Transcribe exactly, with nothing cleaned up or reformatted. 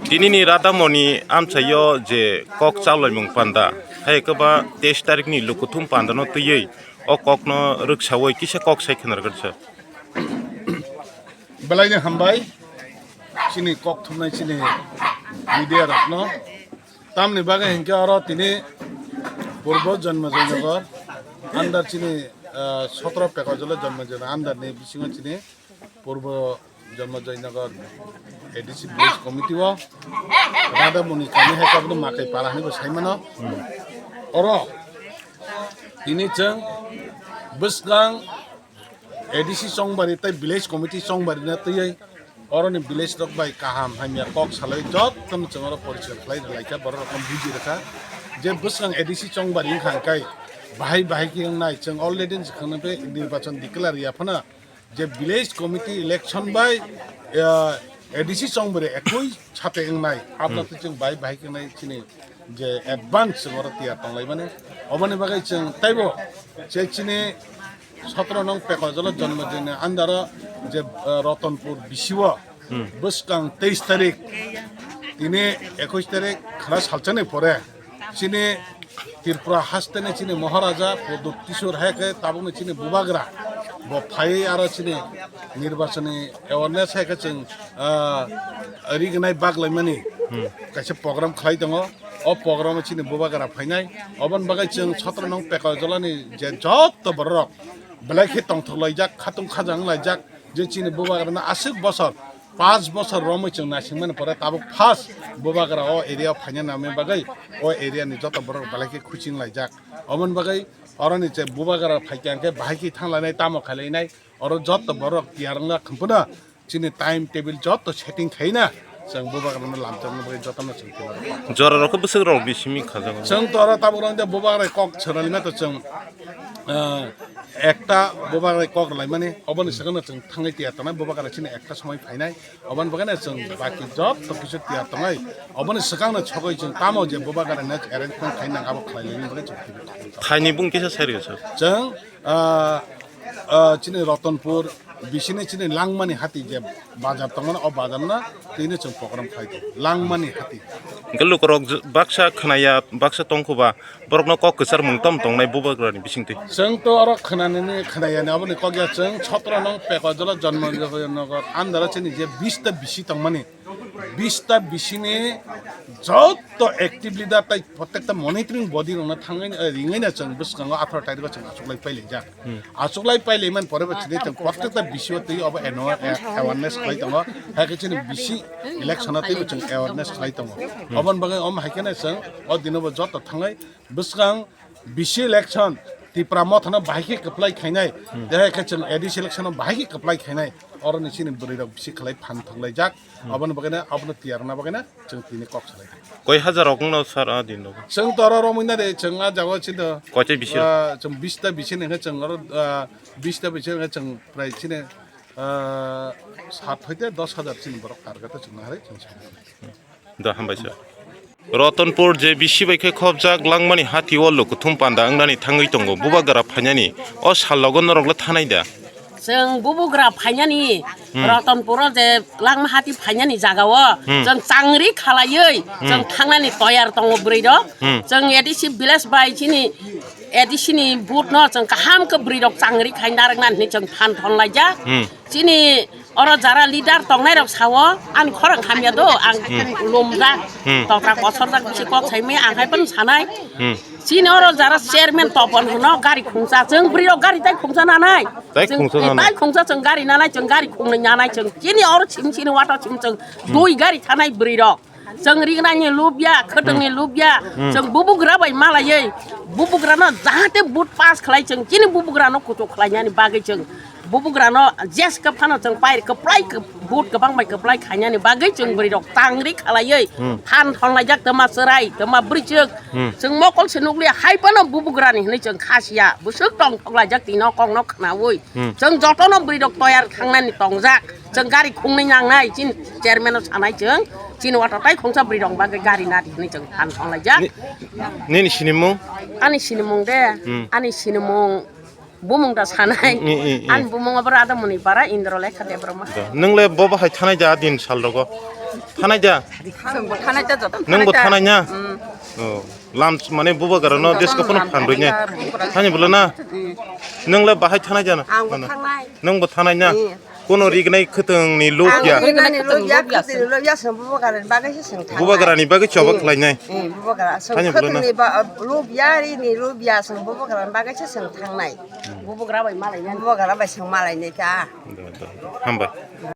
Tinini Radamoni amchaio je kok chalaimung panda, hai khe ba teis tarikni lukuthum pandano twiwi o kokno rwksawi kisa kok sai khwnarwkha sir. Belaini hambai chini kok thumnai chini media rokno. Tamni bagwi hinkhe oro tini Purbo Janmajoynagar under chini, ah, sotro Pekojolo Janmajoynagar under ni bisingo chini Purbo Janmajoynagar A D C Village Committee o Radamoni kami hai kabno makai para hinwi bo saimano. Oro tini chwng bwskang A D C chongbari tei village committee chongbari na twiwi oroni village rok bai kaham hamya kok salai jotono chwng oro poriskar khlai rwlaikha, borok rokno buji rwkha je bwskang A D C chongbari wngkha hwnkhe bahai bahai khe wngnai. Chwng already swkangno tei nirbachon declare ya phano je village committee election bai, ah, A D C chongbari ekoi sate wngnai, abno twi chwng bahai bahai khe wngnai chini je advance chwng oro tiyar tonglaimani. Oboni bagwi chwng teibo je chini sotro nong Pekojolo Janmajoynagar under o je, ah, Ratanpur bisi o bwskang teis tarik tini ekoi tarik khwna salchani pore chini Tripura hasteni chini Maharaja Pradyut Kishore hai khe tabukni chini Bubagra bo phaiwi aro chini nirbachoni awareness hai khe chwng, ah, rignai baglaimani kaisa program khlai tongo. O program o chini Bubagra phainai. Oboni bagwi chwng sotro nong Pekojolani je joto borok belai khe tongthok laijak, khatung khajang laijak je chini Bubagrano aswk bosor, panch bosor romwi chwng naisingmani pore tabuk first Bubagra o area o phaina namani bagwi o area ni joto borok belai khe khuching laijak. Oboni bagwi oroni je Bubagra phaikha hwnkhe bahai khe thanglainai, tamo khailainai, oro joto borok tiyar wngna khumphuna. Chini time table joto setting khaina chwng Bubagrano lamchakna bagwi jotono chwng tiyar. Jora rok bwswk rok bisimi khajago. Chwng to oro tabuk rok de Bubagra kok chwrwlima to chwng, ah, ekta Bubagra kok rwlaimani, oboni swkangno chwng thangwi tiyar tongnai, Bubagra chini ekta somoi phainai, oboni bagwino chwng baki joto kisu tiyar tongnai, oboni swkangno sogwi chwng tamo je Bubagra next arrangement khaina abo khlailaini bagwi chwng tiyar tongnai. Thaini bung kisa sai rw sir. Chwng, ah, ah, chini Ratanpur bisini chini Langmani hati je bazar tongmani, o bazarno tini chwng program khlai tongo, Langmani hati. Hwnkhe lukurok j-, baksa khwnaya, baksa tongkhuba, borokno kok kwcharmung tamo tongnai Bubagrani bisingtwi? Chwng to oro khwnanani, khwnayani aboni kok ya, chwng sotro nong Pekojolo Janmajoynagar under o chini je bista bisi tongmani, bista bisini joto active leader tai protekta monitoring body rokno thangwi, eh, ringwi na chwng bwskango atharo tarik o chwng achuklai pailaijak. Achuklai pailaimani pore bo chini chwng protekta bisio twi obo eno-, eh, awareness khlai tongo. Hai khe chini bisi election o twibo chwng awareness khlai tongo. Oboni bagwi omo hai kheno chwng o dino bo joto thangwi bwskang bisi election Tipra Mothano bahai khe kwplai khainai, tei hai khe chwng A D C election o bahai khe kwplai khainai, oroni chini bwrwi rok bisi khlai phan thanglaijak. Aboni bagwino, abono tiyar wngna bagwino chwng tini kok salai. Koi hajar rok wngno sir a din rogo? Chwng to oro romwi na de, chwng a jago chini to, koichai bisi? Ah, chwng bista bisi ni hwnkhe chwng oro, ah, bista bisi hwnkhe chwng prai chini, ah, sat hoite dos hajar chini borok target o chwng naharwi chwng sa. Da, hambai sir. Ratanpur je bisi bai khe khopjak Langmani hati o lukuthum panda wngnani thangwi tongo, Bubagra phainani o sal logo norok le thanai da? Chwng Bubagra phainani, Ratanpuro je Langma hati phainani jagao chwng changri khalaiwi chwng thangnani toyar tongo bwrwi rok. Chwng A D C village bai chini A D C ni booth no chwng kaham khe bwrwi rok changri khai narwknani hinwi chwng phan thon laijak. Chini oro jara leader tongnai rok sao, ani khorang hamya do, ang lumjak, tokra kosorjak bisi kok saimaya, ang hai phano sanai. Chini oro jara chairman Topon hwno gari khungsa, chwng bwrwi rok gari tai khungsa nanai. Tai khungsa nanai. Tai khungsa chwng gari nanai, chwng gari khungnwi nanai chwng. Chini oro sim chini wato sim chwng dui gari thanai bwrwi rok. Chwng ringnani lubya, khwtwngni lubya, chwng Bubagra bai malaiwi, Bubagrano jahate vote pass khlai chwng, chini Bubagrano kuchuk khlainani bagwi chwng, Bubagrano jeska phano chwng pai kwplai kw-, vote kwbang bai kwplai khainani bagwi chwng bwrwi rok tangri khalaiwi phan thonlaijak twma chwrai, twma bwrwichwk, chwng mokol se nukliya hai phano Bubagrani hinwi chwng khasiya, bwswk tongthok laijak tino kokno khnaui, chwng jotono bwrwi rok toyar thangnani tongjak. Chwng gari khungnwi nangnai, chini chairman-o sanai chwng, chini wato tai khungsa bwrwi rok bagwi gari nadi hinwi chwng phan thonglai jak. Ni-, nini sinimung? Ani sinimung de, ani sinimung bumung da sanai. Ani bumung abo Radamoni Para Indrolekha Debbarma. Nwng le bo bahai thanai da din sal rogo? Thanai ja? Chwngbo thanai ja, joto Nwngbo thanai ja. Thanai na? Mm. Oh, lam mane bubagra no desko phano phan rwi nai. Bubagra. Thani bolo na? Mm. Nwng le bahai thanai ja na? Ang bo thanai. Nwngbo thanai na? Mm. Kono rignai khwtwng ni lob ya? Ang rignai ni lob ya, khwtwng ni lob ya, chwng bubagra ni bagwi se chwng thanai. Bubagra ni bagwi choba khlai nai. Mm, bubagra. Chwng khwtwng ni ba-, lob ya, ri ni lob ya, chwng bubagra ni bagwi se chwng thangnai. Bubagra bai malai nai. Bubagra bai chwng malai nai ta. Da, da. Hambai.